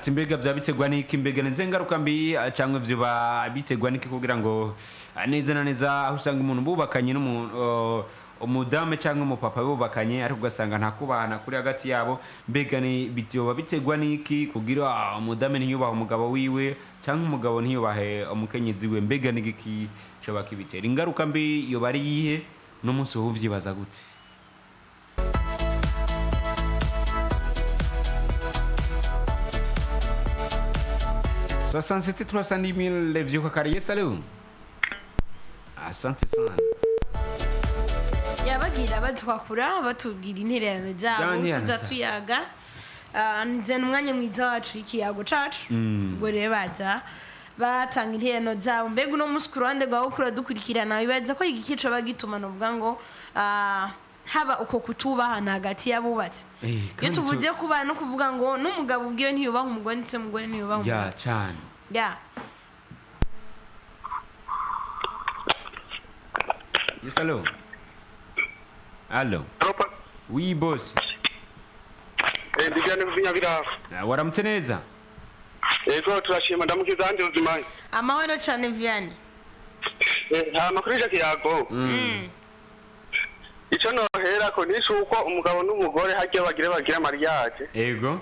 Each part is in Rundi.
Ati mbega byaba biterwa n'iki, mbega ni izihe ngaruka mbi, cyangwa vyoba biterwa n'iki kugira ngo neza na neza aho usanga umuntu bubakanye n'umuntu, umudame cyangwa umupapa bubakanye, ariko ugasanga nta kubahana kuri hagati yabo, mbega ni byoba biterwa n'iki kugira umudame ntiyubahe umugabo wiwe cyangwa umugabo ntiyubahe umukenyezi we? Mbega ni igiki coba kibitera? Ingaruka mbi yoba ari iyihe? N'umunsi wowe uvyibaza gute? 67 310 000 vyuka kare. Yes, alo, asante sana. Yabagira batwakura batubwira intererano zabo. Ya, intererano tuza zabo. tuyaga. Nze umwanya mwiza wacu w'ikiyago cacu. Ubwo rero baza batanga intererano zabo. Mbega uno munsi ku ruhande rwawe ukura dukurikirana, bibaza ko igikico bagituma novuga ngo haba uko kutubahana hagati y'abubatsi? Eh, Iyo kandi tuvuze kubaha, no kuvuga ngo n'umugabo ubwiwe ntiyubaha umugore, ndetse n'umugore ntiyubaha Ya umugabo. cane. Ya. Yes, allo, allo. Oui, boss. Ndijyane kuzinyabiraba. Waramutse neza. Yego, turashima. Ndamukiza handi ubuzima. Amahoro cane, Vianney. Nta makuru y'icyo kiyago. Icyo noherako ni uko umugabo n'umugore hagiye bagire mariage, Ego.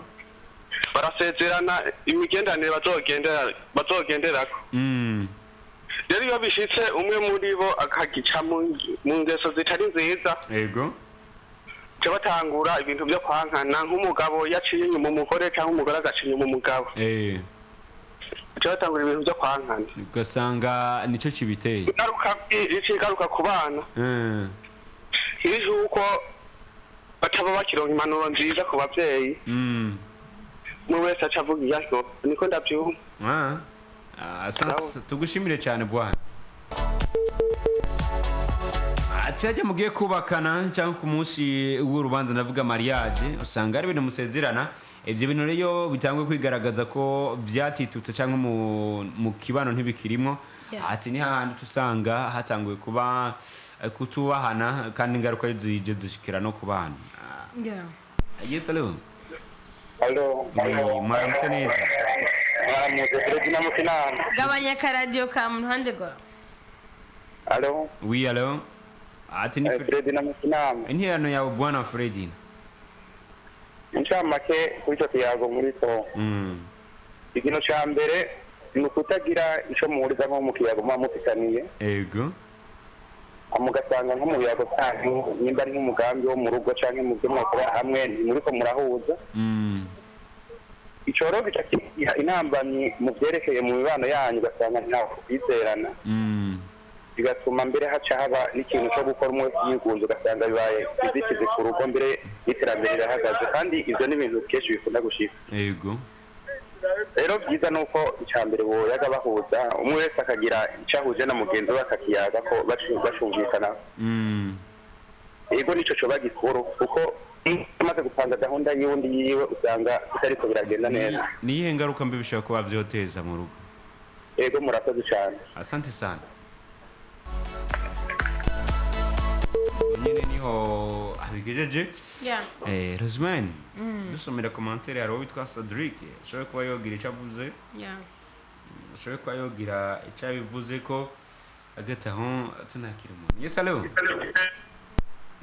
barasezerana imigenderanire bazogenderako. Rero iyo bishitse umwe muri bo akagica mu ngeso zitari nziza, Ego. ca batangura ibintu byo kwankana, nk'umugabo yaciye inyuma umugore cyangwa umugore agaca inyuma umugabo, ca batangura ibintu byo kwankana. Ugasanga nico kibiteye. Ingaruka mbi ica ingaruka ku bana ni uko bataba bakironka impanuro nziza ku bavyeyi. Umwe wese aca avuga iyaryo, niko ndavyumva. Asante, tugushimire cyane bwana. Ati hajya mugiye kubakana cyangwa ku munsi w'urubanza, ndavuga mariage, usanga ari ibintu musezerana. Ibyo bintu rero bitangwe kwigaragaza ko byatitutse cyangwa mu kibano ntibikirimo. Ati ni hahandi uca usanga hatanguye kuba kutubahana, kandi ingaruka zije zishikira no ku bana. Yes, hello. Alo. Oui, mwaramutse neza. Mwaramutse, Fredina Mukinama. Gabanya akaradiyo ka mu ruhande rwawe. Alo. Oui, hello. Ati ni Fredina Mukinama. Interano yawe, bwana Fredina. Incamake kuri ico kiyago muri ko, ikintu ca mbere ni ukutagira ico muhurizamwo mu kiyago muba mufitaniye. Ego. Mugasanga nko mu biyago byanyu, nimba ari nk'umugambi wo mu rugo canke mu byo mwakorera hamwe, ntimuriko murahuza. Ico rero gica kiha intambamyi mu vyerekeye mu mibano yanyu, ugasanga ntaho kwizerana, bigatuma mbere haca haba n'ikintu cyo gukora umwe wese yigunze, ugasanga bibaye inzitizi ku rugo, mbere n'iterambere rirahagaze, kandi ivyo ni ibintu kenshi bikunda gushika. Ego. Rero byiza ni uko icya mbere boyaga bahuza, umwe wese akagira icyo ahuje na mugenzi we, akakiyaga ko bacumvikana. Ego, nico coba gikuru, kuko umaze gupanga gahunda y'undi yiwe usanga bitariko biragenda neza. Ni iyihe ngaruka mbi bishobora kuba vyoteza mu rugo? Ego, murakoze cane. Asante sana. Ubwo nyene niho abigejeje. Roseman, dusomera commentaire hari uwo witwa Cedric ashobora kuba yogira ico avuze, ashobora kuba yogira ico abivuze ko hagati aho tunakira umuntu. Yes, hello.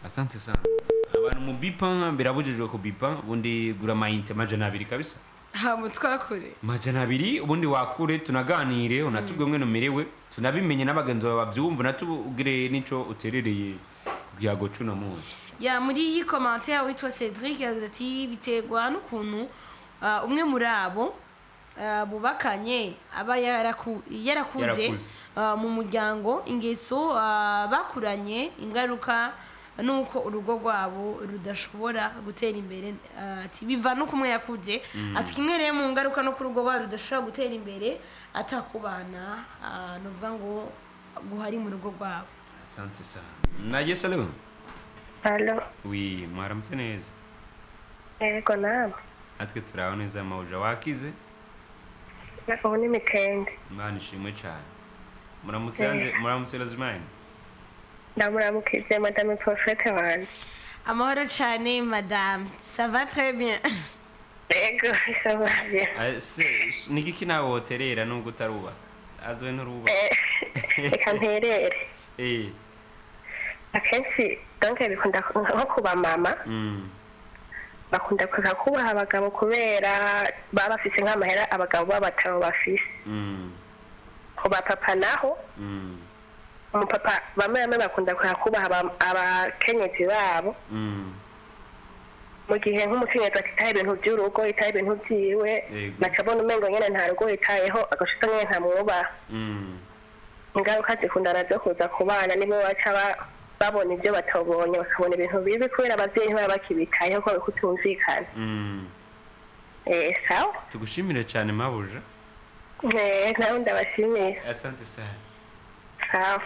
Asante sana. Abantu mu bipa, birabujijwe kubipa. Ubundi gura amayinite 200 kabisa. Hama twakure. 200, ubundi wakure tunaganire, unatubwe mwe numerewe, tunabimenye n'abagenzi bawe bavyumva, unatubwire n'ico uterereye ku kiyago c'uno munsi. Ya, muri iyi commentaire witwa Cedric yagize ati biterwa n'ukuntu umwe muri abo bubakanye aba yarakuze Yarakuze. mu muryango, ingeso bakuranye, ingaruka nuko urugo rwabo rudashobora gutera imbere. Ati biva nuko umwe yakuze. Ati kimwe rero mu ngaruka no ku rugo rwabo rudashobora gutera imbere atakubana, nuvuga ngo guhari mu rugo rwabo. Asante sana. Naje, salu. Alo, Oui, mwaramutse neza. yego namwe. Natwe turaho neza, mawuja wakize. Ubu ni mitende. Imana ishimwe cyane. Muramutse yande, muramutse Rosemary. Ndamuramukije madame Prophète wanje. Amahoro cyane madame, ça va très bien. Ego, sabaye. Se ni iki nawe woterera nubwo utarubaka azwe nturubaka? Reka nterere. Akenshi donc bikunda nko kuba mama bakunda kuza kubaha abagabo kubera baba bafise nk'amahera abagabo b'abatabo bafise. Ku bapapa naho, umupapa bamwe bamwe bakunda kuza kubaha abakenyezi babo mu gihe nk'umukenyezi atitaye ibintu by'urugo, yitaye ibintu byiwe, nacabona umengo nyene nta rugo yitayeho, agashita nyene ntamwubaha. Ingaruka zikunda nazo kuza ku bana, nibo baca babona ibyo batobonye, bakabona ibintu bibi kubera abavyeyi ntibaba bakibitayeho ko kutumvikana. Sawa. Tugushimire cyane, mabuja. Nawe ndabashimiye. Asante sana. Sawa.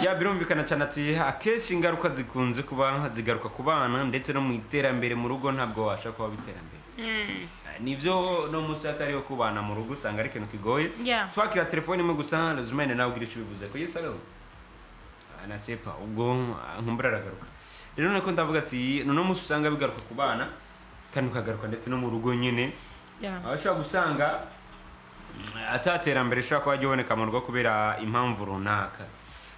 Ya, birumvikana cyane ati akenshi ingaruka zikunze kuba zigaruka ku bana ndetse no mu iterambere mu rugo, ntabwo wabasha kuba iterambere. Nibyo, no munsi atariyo kubana mu rugo usanga ari ikintu kigoye. Twakira telefone imwe gusa. Rozimene, nawe ugira icyo ubivuze ko yesalo anasepa ubwo nkumbura aragaruka. Rero niko ndavuga ati no munsi usanga bigaruka ku bana kandi ukagaruka ndetse no mu rugo nyine, aho ushobora gusanga ataterambere ishobora kuba ryiboneka mu rugo kubera impamvu runaka.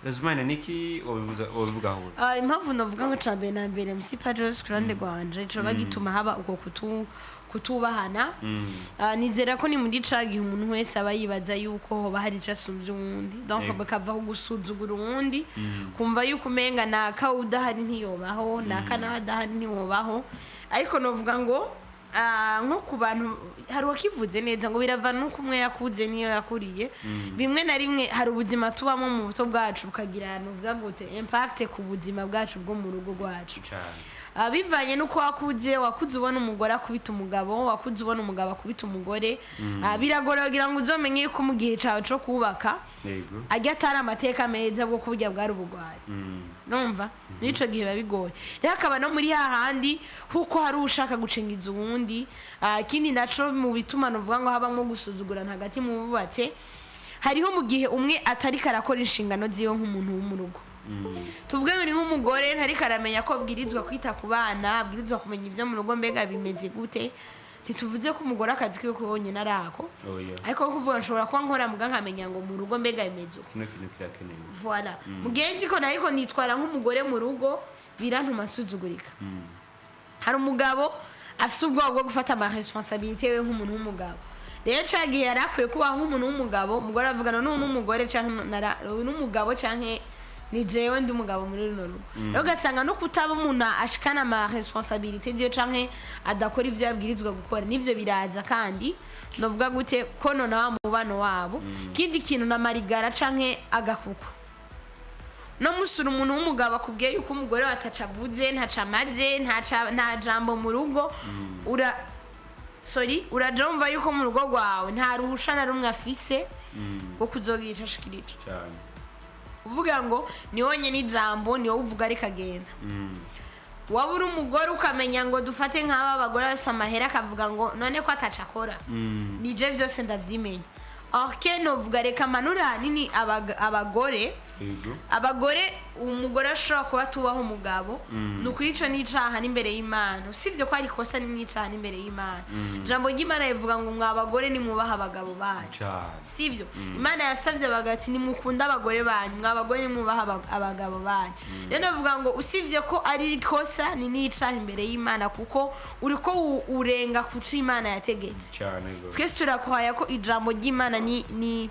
Rozimane, niki wabivugaho? Impamvu navuga ngo ca mbere na mbere musi Pajos, ku ruhande rwanje icoba gituma haba uko kutubahana, nizera ko ni muri ca gihe umuntu wese aba yibaza yuko hoba hari ico asumvye uwundi, donc bakavaho gusuzugura uwundi, kumva yuko umenga naka udahari ntiyobaho, naka nawe adahari ntiwobaho. Ariko novuga ngo nko ku bantu hari uwakivuze neza ngo birava nuko umwe yakuze niyo yakuriye. Bimwe na rimwe hari ubuzima tubamo mu buto bwacu bukagira, nuvuga gute, impact ku buzima bwacu bwo mu rugo rwacu. Cyane. Bivanye n'uko wakuze, wakuze ubona umugore akubita umugabo, wakuze ubona umugabo akubita umugore. Biragora kugira ngo uzomenye yuko mu gihe cyawe cyo kubaka ajya atari amateka meza bwo kurya bwari ubugwari. Numva n'ico gihe biba bigoye. Rero akaba no muri hahandi kuko hari ushaka gucingiza uwundi. Ikindi naco mu bituma nuvuga ngo habamwo gusuzugurana hagati mu bubatse, hariho mu gihe umwe atariko arakora inshingano ziwe nk'umuntu wo mu rugo. Tuvuge ngo ni nk'umugore ntariko aramenya ko abwirizwa kwita ku bana, abwirizwa kumenya ibyo mu rugo mbega bimeze gute. Ntituvuze ko umugore akazi kiwe konyine ari ako, Oya. ariko kuvuga nshobora kuba nkora muga nkamenya ngo mu rugo mbega bimeze uko. Kino kintu kirakenewe. Voilà, mugenzi ko nariko nitwara nk'umugore mu rugo birantuma nsuzugurika. Hari umugabo afise ubwoba bwo gufata ama responsabilité we nk'umuntu w'umugabo. Rero ca gihe yari akwiye kubaho nk'umuntu w'umugabo, umugore avugana n'uyu n'umugore canke n'umugabo canke ni jewe ndi umugabo muri runo rugo. Rero ugasanga no kutaba umuntu ashikana ama responsabilité ziwe canke adakora ivyo yabwirizwa gukora, nivyo biraza kandi novuga gute konona wa mubano wabo. Ikindi kintu na marigara canke agakuku, no musura umuntu w'umugabo akubwiye yuko umugore we ataca avuze, ntaca amaze, ntaca nta jambo mu rugo, ura sorry, uraja wumva yuko mu rugo rwawe nta ruhusha na rumwe afise rwo kuzogira ico ashikirije. Cyane. Uvuga ngo ni wonyene ijambo, ni wowe uvuga rikagenda. Waba uri umugore ukamenya ngo dufate nk'aba bagore bafise amahera, akavuga ngo none ko ataca akora, nije vyose ndavyimenya. Ok, novuga reka manure ahanini abagore. Abagore, umugore ashobora kuba atubaha umugabo, ni ukuri ico n'icaha n'imbere y'Imana. Usibye ko ari ikosa, ni n'icaha n'imbere y'Imana. Ijambo ry'Imana rivuga ngo mwa bagore nimwubaha abagabo banyu. Cyane. Sibyo? Imana yasabye abagabo ati nimukunda abagore banyu, mwa bagore nimwubaha abagabo banyu. Rero navuga ngo usibye ko ari ikosa, ni n'icaha imbere y'Imana, kuko uriko urenga ku co Imana yategetse. Cyane rwose. Twese turakwaya ko ijambo ry'Imana ni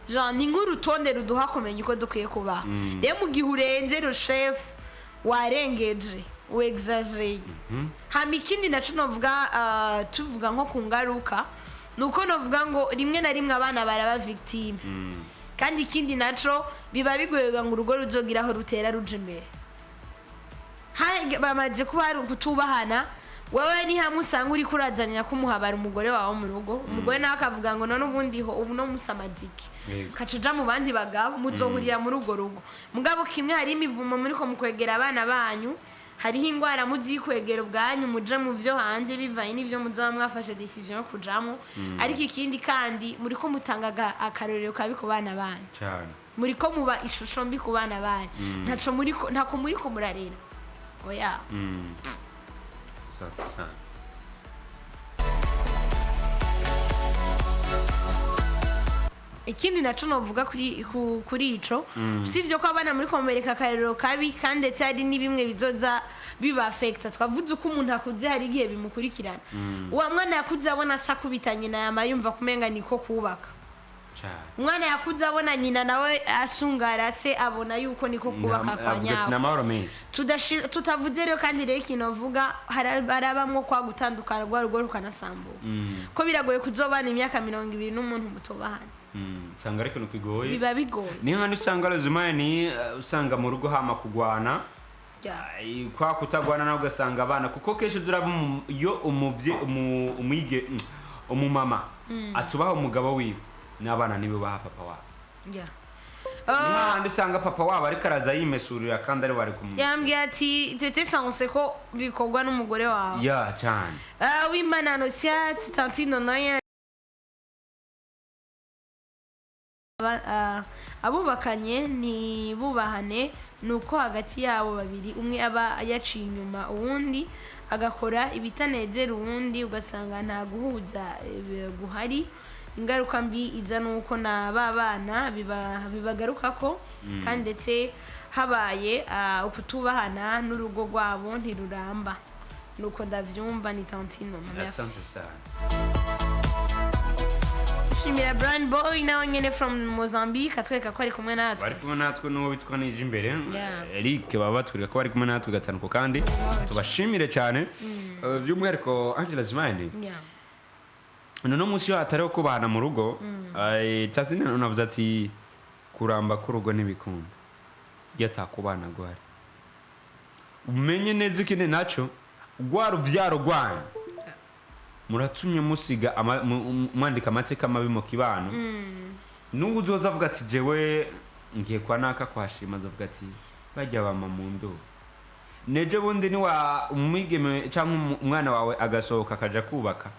genre ni nk'urutonde ruduha kumenya uko dukwiye kubaho. Rero mu gihe urenze rushefu, warengeje, wexagereye. Hama ikindi naco novuga, tuvuga nko ku ngaruka, ni uko novuga ngo rimwe na rimwe abana baraba victime. Kandi ikindi naco biba bigoye ngo urugo ruzogira aho rutera ruja imbere. Bamaze kuba hari kutubahana, wewe ni hamwe usanga uriko urazanira kumuhabara umugore wawe mu rugo, umugore nawe akavuga ngo none ubundi ho ubu no musamaziki, kaca aja mu bandi bagabo, muzohurira muri urwo rugo. Mugabo kimwe hari imivumo muriko mukwegera abana banyu, hariho ingwara muzikwegera ubwanyu muje mu vyo hanze bivanye n'ivyo muzoba mwafashe decision yo kujamo. Ariko ikindi kandi muriko mutanga akarorero kabi ku bana banyu. Cyane. Muriko muba ishusho mbi ku bana banyu. Ntaco muriko, ntako muriko murarera, oya. Asante sana. Ikindi naco novuga kuri ico, usibye ko abana muri komereka akarero kabi, kandi ndetse hari n'ibimwe bizoza biba affecta. Twavuze uko umuntu akuze hari igihe bimukurikirana. Uwa mwana yakuze abona se akubita nyina, yama yumva kumenga niko kubaka. Cyane. Umwana yakuze abona nyina nawe asungara se, abona yuko niko kubaka kwa Avuga ati ni nyawo. amahoro menshi. Tutavuze rero kandi rero ikintu bavuga, harabamwo kwa gutandukana, rwa rugo rukanasambuka, ko biragoye kuzobana imyaka 20 n'umuntu mutobahana. Usanga ariko kigoye. Biba bigoye. Niyo handi usanga rozimani, usanga mu rugo hama kugwana. Ai, kwa kutagwana nawe ugasanga abana, kuko kenshi turaba iyo umuvye umwige umumama atubaha umugabo wiwe, n'abana nibo baha papa wabo. Niyo handi usanga papa wabo ariko araza yimesurira kandi ari bari kumwe. Yambwiye ati tete sanse ko bikorwa n'umugore wawe. Ya, cyane. Wimana nosiat tantino naye abubakanye ntibubahane, ni uko hagati yabo babiri umwe aba yaciye inyuma uwundi, agakora ibitanezera uwundi, ugasanga nta guhuza guhari. Ingaruka mbi iza nuko na ba bana bibagarukako, kandi ndetse habaye ukutubahana n'urugo rwabo ntiruramba. Nuko ndavyumva, ni tantino. Merci. Asante sana. Shimira Brian Boy nawe nyene from Mozambique, atwereka ko ari kumwe natwe. Bari kumwe natwe n'uwo witwa Nije imbere. Eric, baba batwereka ko bari kumwe natwe gatanu ku kandi tubashimire cyane. By'umwihariko Angela Zimani. None munsi yo hatariho kubahana mu rugo, Tazina unavuze ati kuramba k'urugo ntibikunda iyo atakubana guhari. Umenye neza ikindi naco, rwa ruvyaro rwanyu muratumye musiga mwandika amateka mabi mu kibano. N'ubu uzoza avuga ati jewe ngiye kwa naka kwashima, azovuga ati bajya bama mu ndobo. Nejo bundi niwa umwigeme cyangwa umwana wawe agasohoka akaja kubaka,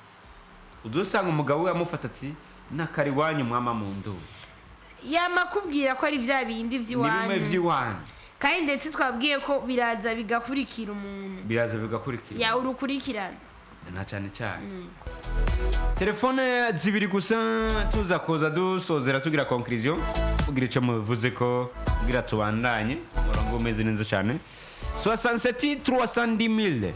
uzosanga umugabo we amufata ati nakari wanyu mwama mu ndobo. Yama kubwira ko ari vya bindi Ni bimwe vy'iwanyu. vy'iwanyu. Kandi ndetse twabwiye ko biraza bigakurikira umuntu. Biraza bigakurikira. Ya, urukurikirana. Na cyane cyane telefone zibiri gusa, tuza kuza dusozera tugira conclusion, kugira icyo muvuze ko kugira tubandanye umurongo umeze neza cyane. 67 310 000.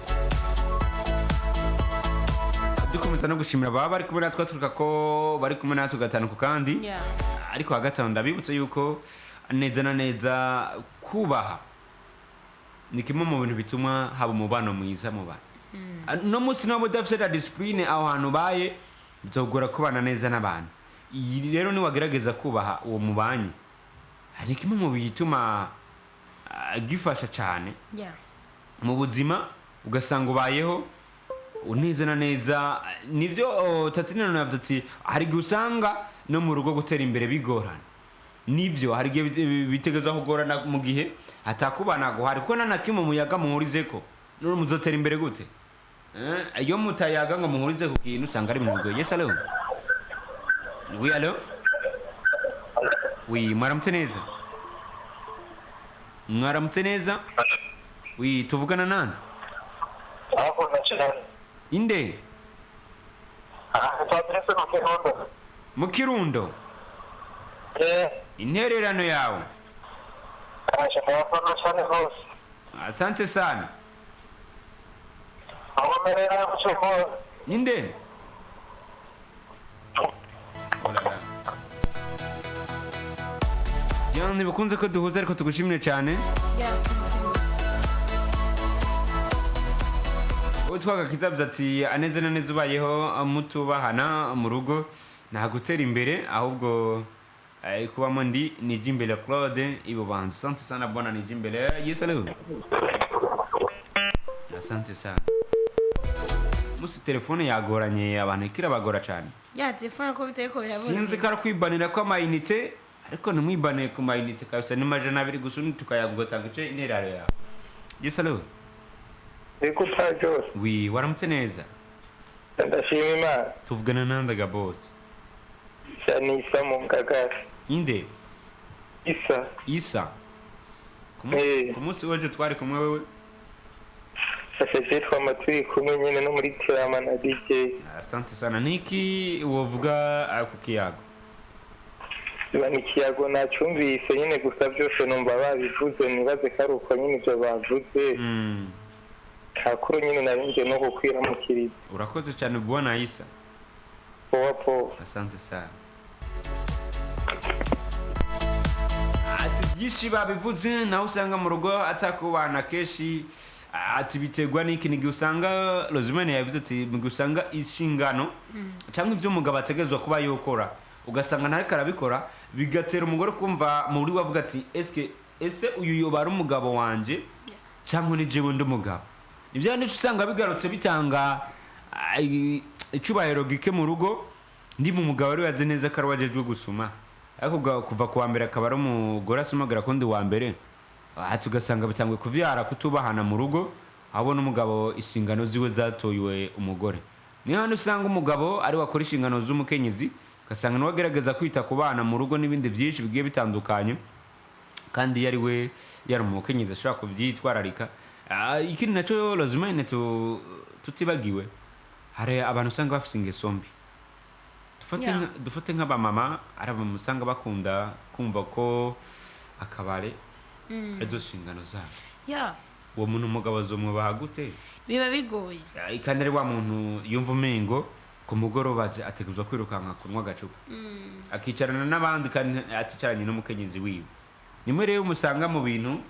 Dukomeza no gushimira baba bari kumwe natwe, turuka ko bari kumwe natwe gatanu ku kandi. Ariko hagati aho ndabibutse yuko neza na neza kubaha ni kimwe mu bintu bituma haba umubano mwiza mu bantu. No munsi nabo udafite la discipline aho hantu ubaye, bizogora kubana neza n'abantu. Iyi rero niwagerageza kubaha uwo mubanye, ni kimwe mu bituma gifasha cyane mu buzima, ugasanga ubayeho neza na neza. Nibyo, Tatina yavuze ati hari igihe usanga no mu rugo gutera imbere bigorana. Nibyo, hari igihe bitegeza kugorana mu gihe atakubana guhari, kuko nta na kimwe muyaga muhurizeko. None muzotera imbere gute? Iyo mutayaga ngo muhurize ku kintu, usanga ari ibintu bigoye. Yes, allo? Oui, allo? Oui, mwaramutse neza? Mwaramutse neza? Oui, tuvugana nande? Inde? Mu Kirundo. Intererano yawe. Asante sana. Ninde? Oh là là. Jean, ntibikunze ko duhuza, ariko tugushimire cyane. Utwaga kizavuze ati aneze na neza ubayeho mutubahana mu rugo nta gutera imbere, ahubwo kubamo. Ndi Nijimbere Claude Ibubanza. Asante sana bwana Nijimbere. Yes, hello. Asante sana. Musi telefone yagoranye abantu, ikirabagora cyane. Ya telefone ko bitariko birabona. Sinzi ko ari kwibanira kw'amayinite, ariko ntimwibaniye ku mayinite kabisa. Ni 200 gusa, undi tukayaguga. Tanga ice intererano yawe. Yes, hello. Nikuta byose. Oui, waramutse neza? Ndashima Imana. Tuvugana nandaga boss? Isa, ni Isa mu Ngagara. Inde? Isa. Isa. Eh. Ku munsi w'ejo twari kumwe wewe. Sashe twama turi kumwe nyine no muri Tirama na DJ. Asante sana. Niki wovuga ku kiyago? Biba ni ikiyago nacyumvise nyine, gusa byose numva babivuze, nibaze ko ari uko nyine ibyo bavuze. Kakuru nyine narinjye no kukwiramukiriza. Urakoze cyane, bwana Isa. Powa powa. Asante sana. Ati byinshi babivuze, nawe usanga mu rugo atakubana kenshi. Ati biterwa n'iki? Ni igihe usanga Rosemary yavuze ati mu gihe usanga inshingano cyangwa ibyo umugabo ategerezwa kuba yokora ugasanga ntariko arabikora, bigatera umugore kumva muri we avuga ati eske ese uyu yoba ari umugabo wanje cyangwa ni jewe ndi umugabo? Ibyo nico usanga bigarutse bitanga icubahiro gike mu rugo. Ndi mu mugabo ari azi neza ko ari wajejwe gusuma, ariko kuva ku wa mbere akaba ari umugore asumagara kundi wa mbere. Ati ugasanga bitanguye kuvyara kutubahana mu rugo, aho n'umugabo inshingano ziwe zatoyiwe umugore. Niyo hano usanga umugabo ari we akora inshingano z'umukenyezi, ugasanga niwe agerageza kwita ku bana mu rugo n'ibindi byinshi bigiye bitandukanye, kandi iyo ari we yari umukenyezi ashobora kubyitwararika. Ikindi nacyo, Rosemary, tutibagiwe, hari abantu usanga bafite ingeso mbi. Dufate dufate nk'abamama, ari abamama usanga bakunda kumva ko akabare arizo nshingano zabo. Uwo muntu umugabo azomwubaha gute? Biba bigoye. Kandi ari wa muntu yumva umengo ku mugoroba ategerezwa kwirukanka kunywa agacupa, akicarana n'abandi kandi aticaranye n'umukenyezi wiwe. Nimwe rero umusanga mu bintu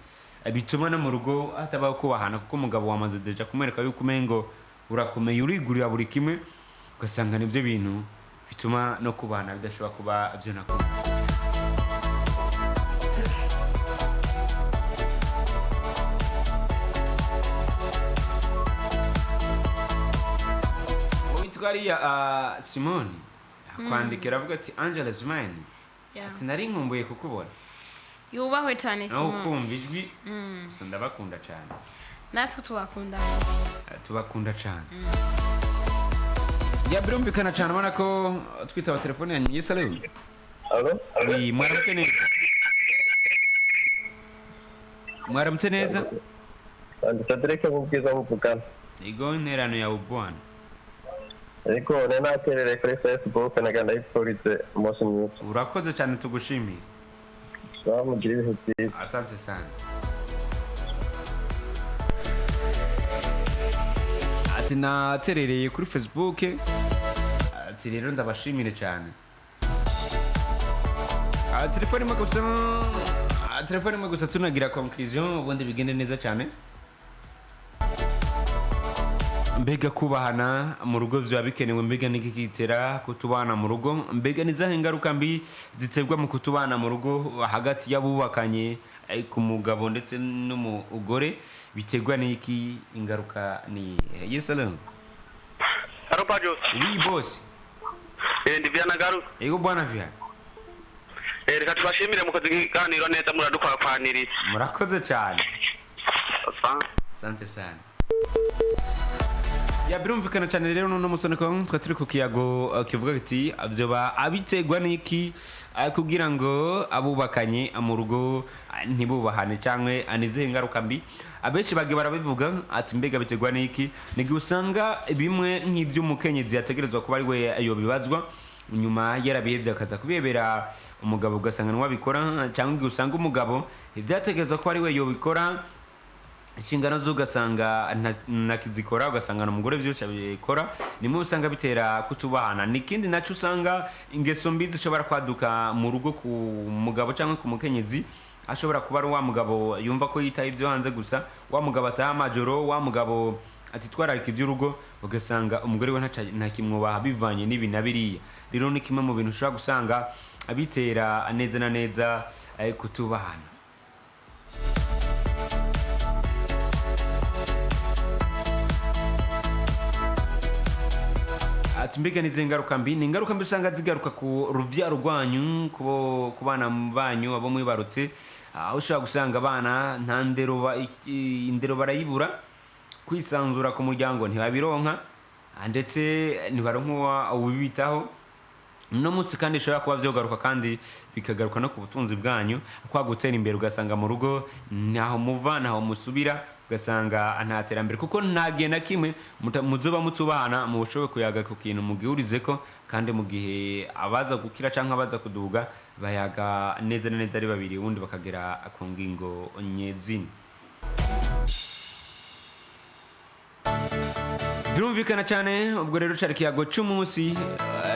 bituma no mu rugo hatabaho kubahana, kuko umugabo wamaze déjà kumwereka yuko umengo urakomeye, urigurira buri kimwe, ugasanga nibyo bintu bituma no kubana bidashobora kuba byo nakumva. Uwitwa ariya Simoni akwandikira avuga ati Angela Zimani, ati nari nkumbuye kukubona. Yubahwe cyane. Naho Simon. kumva ijwi gusa, ndabakunda cyane. Natwe tubakunda. Tubakunda cyane. Ya, birumvikana cyane, ubona ko twitaba telefone yanyu. Yes, allo? Allo? Oui, mwaramutse neza, mwaramutse neza. Ndi Cedric mu bwiza muvugana. Igo, interano yawe, bwana. Ariko nari naterereye kuri Facebook, naga ndayipfurize umunsi mwiza. Urakoze cyane, tugushimiye. Mugira ibihe byiza. Asante sana. Ati naterereye kuri Facebook, ati rero ndabashimire cyane. Telefone imwe gusa, telefone imwe gusa, tunagira conclusion, ubundi bigende neza cyane. Mbega kubahana mu rugo biba bikenewe? Mbega niki kitera kutubana mu rugo? Mbega nizahe ingaruka mbi ziterwa mu kutubana mu rugo hagati y'abubakanye, ku mugabo ndetse n'umugore? Biterwa n'iki? Ingaruka ni? Yes, allo? Allo, Pajos. Oui, boss. Ndi Viana Garu. Ego, bwana Via. Reka tubashimire mukoze ikiganiro neza, muradukwakwaniritse. Murakoze cyane. Asante sana. Ya, birumvikana cyane rero, n'uno musoni ko twa turi ku kiyago kivuga kiti vyoba abiterwa n'iki kugira ngo abubakanye mu rugo ntibubahane, cyangwa anizihe ingaruka mbi? Abenshi bagiye barabivuga ati mbega biterwa n'iki? Ni igihe usanga bimwe nk'iby'umukenyezi yategerezwa kuba ari we yobibazwa, nyuma yarabihevye akaza kubihebera umugabo, ugasanga niwe abikora, cyangwa igihe usanga umugabo ivyategerezwa kuba ari we yobikora, inshingano zo ugasanga ntakizikora, ugasanga umugore byose abikora. Nimwe usanga bitera kutubahana. N'ikindi nacyo, usanga ingeso mbi zishobora kwaduka mu rugo ku mugabo cyangwa ku mukenyezi. Ashobora kuba ari wa mugabo yumva ko yitaye ibyo hanze gusa, wa mugabo ataha amajoro, wa mugabo atitwararika iby'urugo, ugasanga umugore we ntakimwubaha bivanye n'ibi na biriya. Rero ni kimwe mu bintu ushobora gusanga bitera neza na neza kutubahana. Ati mbega n'izi ngaruka mbi? Ni ingaruka mbi usanga zigaruka ku rubyaro rwanyu, ku bana banyu abo mwibarutse, aho ushobora gusanga abana nta ndero, indero barayibura, kwisanzura ku muryango ntibabironka, ndetse ntibaronka uwubitaho uno munsi. Kandi bishobora kuba byogaruka kandi bikagaruka no ku butunzi bwanyu, kwa gutera imbere, ugasanga mu rugo ntaho muva ntaho musubira. Ugasanga nta terambere, kuko nta gihe na kimwe muzoba mutubahana mubushoboye kuyaga ku kintu mugihurizeko. Kandi mu gihe abaza gukira cyangwa abaza kuduga bayaga neza na neza ari babiri, ubundi bakagera ku ngingo nyezina. Birumvikana cyane. Ubwo rero cari ikiyago c'umunsi.